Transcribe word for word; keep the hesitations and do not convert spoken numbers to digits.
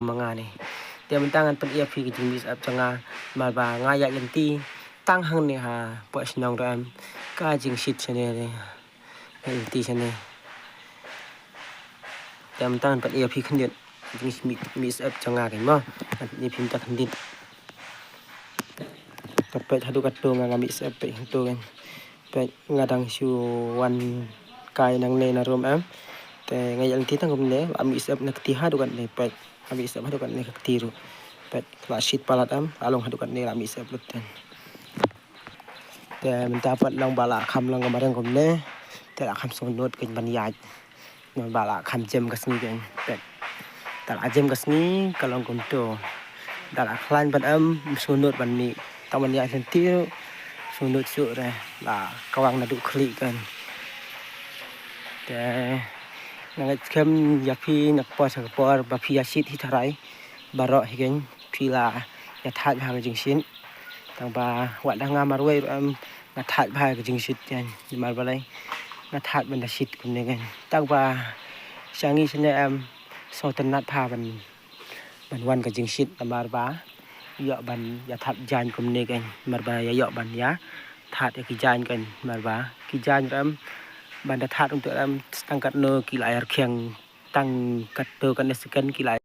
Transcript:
ma nga ne. Te mynta ngan pyni ïa phi ka jingmix up jong nga, namar ba nga ïaid lynti tang hangne ha pdeng shnong ruh em, ka jingshit shane ne. Ïaid lynti shane. Te mynta ngan pyni ïa phi khyndiat jingmix up jong nga kein mo. Ngan pyni ïa phi mynta khyndiat. Te peit haduh katto nga, nga mix up peit haduh katto kein. Peit nga dang shu wan kai nangne na room em. Te nga ïaid lynti tang kumne, la mix up na kti haduh katne, peit. La mix up haduh katne ka kti ruh. Peit la shit palat em, la long haduh katne la mix up lut ten. Te mynta pat long ba la kham long ka mariang kumne. Te la kham sngewnud kein ban ïaid. Ba la kham jem ka sngi kein. Peit. Te la jem ka sngi ka long kumto. Te la khlaiñ ban em, sngewnud ban mih. Tang ban ïaid lynti ruh sngewnud shuh re. La kawang naduh khlieh kein. Te nga ngeit skhem ïa phi na ka por sha ka por ba phi ïa shit hi tharai. Baroh hi kein phi la ïa thait bha ka jingshit. Tang ba wat la nga marwei ruh em nga thait bha ka jingshit kein. Namar balei? Nga thait ban da shit kumne kein. Tang ba sha ngi shane em sngewtynnat bha ban, ban wan ka jingshit namar ba ïoh ban ïa thait jaiñ kumne kein. Namar ba ïa ïoh ban ïa thait ïa ki jaiñ kein. Namar ba ki jaiñ ruh em ban da thait kumto em tang katno ki la ïa rkhiang, tang katto katne second ki la